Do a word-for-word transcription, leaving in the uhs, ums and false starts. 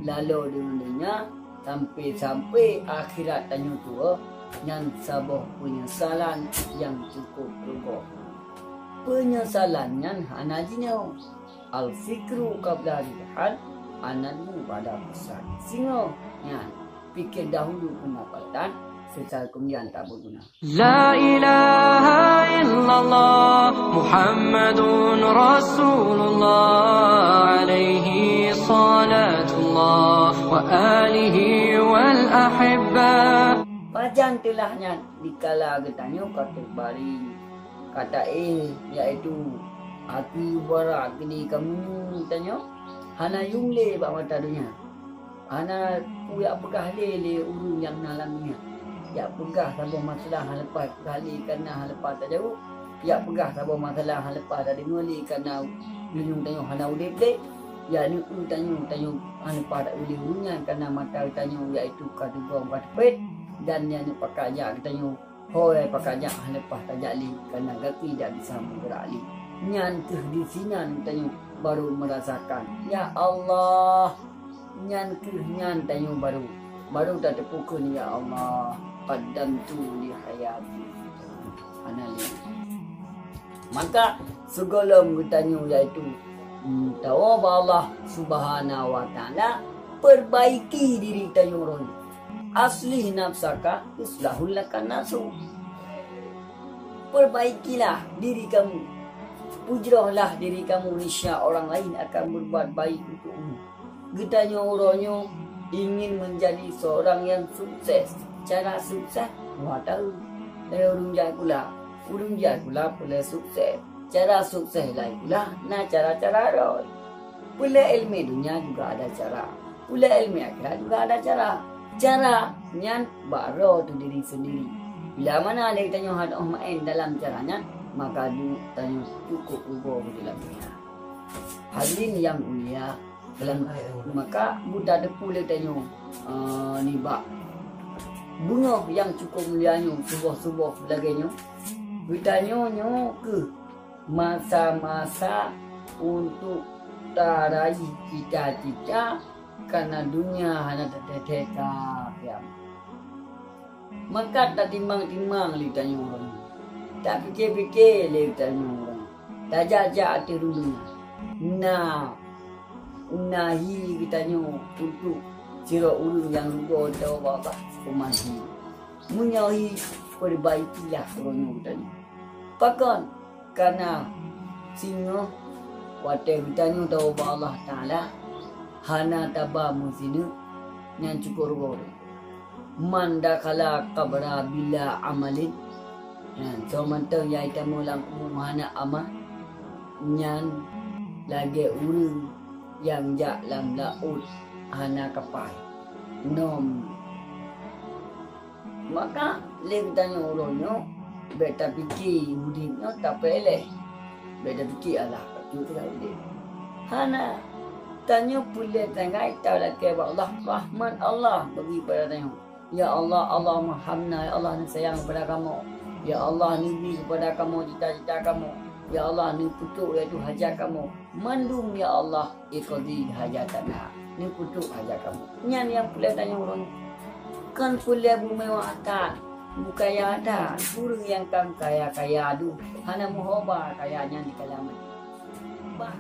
Lalo deungon donya, sampai-sampai akhirat tanyoe tuwoe, nyan saboh peunyesalan nyang cukôp rugoe. Peunyesalan nyan hana jinoe. Al-fikru qabla ridhan, an-nadmu ba'da fasad. Singoh nyan, pikir dahulu pendapatan, sesal kemudian tak berguna. La ilaha illallah Muhammadun Rasulullah, alaihi salatullah wa alihi wal ahibba. Pajan teulah nyan dikala geutanyoe ka teubari, ka taéh, yaitu api bara keudéh kamoe tanyoe hana yuem lé bak mata donya. Hana peue jak peugah lé lé ureuëng nyang na lam donya. Jak peugah saboh masalah hana leupah peugah lé kareuna hana leupah tajaweueb. Jak peugah saboh masalah hana leupah tadeungoe lé kareuna ureuëng tanyoe hana udeb lé. Jak neueu tanyoe, tanyoe hana leupah taeu lé ureuëng nyan kareuna mata tanyoe yaitu ka teugom ka teupet, dan nyan pakat jak geutanyoe. Hôi pakat jak hana leupah tajak lé kareuna gaki dak bisa meugerak lé. Nyan kheueh disinan tanyoe baru meurasakan, ya Allah. Nyan kheueh nyan tanyoe baru, baru tateupue kheun, ya Allah, qaddamtu li hayati. Hana lé. Maka sigohlom geutanyoe yaitu, mm, tawoe bak Allah Subhanahu wa Taala, perbaiki diri tanyoe uroe nyoe. Aslih nafsaka yuslahul laka nasu. Perbaikilah diri kamu. Pujrohlah diri kamu, niscaya orang lain akan berbuat baik untukmu. Geutanyoe uroe nyoe ingin menjadi seorang yang sukses. Cara sukses, dua tahun. Dari ureuëng jak sikula. Ureuëng jak sikula peureulée sukses. Cara sukses laén pula na cara-cara rot. Peureulée iéleumé donya juga ada cara. Peureulée iéleumé akhirat juga ada cara. Cara nyan bak droe teuh diri sendiri. Bila mana lé tanyoe hana maén dalam cara nyan, maka tanyoe cukup rugoe dalam donya. Hadirin yang mulia, dalam, maka buta teupeu lé tanyoe, eh, nibak beungoh nyang cukup mulia nyoe, suboh-suboh lagée nyoe. Geutanyoe nyoe kheueh masa-masa untuk taraih cita-cita, kareuna donya hana teuthee-thee ka kiamat. Maka tatimbang-timbang lé tanyoe ureuëng, tapike-pike lé tanyoe ureuëng, tajak-jak ateueh donya. Na, na hi geutanyoe untuk sidroe ureuëng nyang rugoe teuh bak Allah, umat hi. Meunyoe hi, perbaikilah uroe nyoe geutanyoe. Pakon? Kareuna singoh watée geutanyoe tawoe bak Allah Taala, hana taba meusineuk, nyan cukup rugoe. Man dakhala qabra bila amalin, nyan, soe mantong nyang jitamong lam kubu hana amal, nyan lagée ureuëng nyang jak lam laôt hana kapai. Nom. Maka lé geutanyoe uroe nyoe, bék tapike udeb nyoe tapeuéléh. Bék tapike alah, ka cut teuka udeb. Hana, tanyoe peureulée tinggai talakée bak Allah, rahmat Allah bagi pada tanyoe. Ya Allah, Allahumma irhamna, ya Allah, neusayang keupada kamoe. Ya Allah, neubri keupada kamoe cita-cita kamoe. Ya Allah, neupeutrok yaitu hajat kamoe. Mandum, ya Allah, iqdi hajatana. Neupeutrok hajat kamoe. Nyan nyang peureulée tanyoe uroe nyoe. Kon peureulée beumewah that, beukaya that. Ureuëng nyang ka kaya-kaya dum, hana meuhoba kaya nyan dikala maté. Bah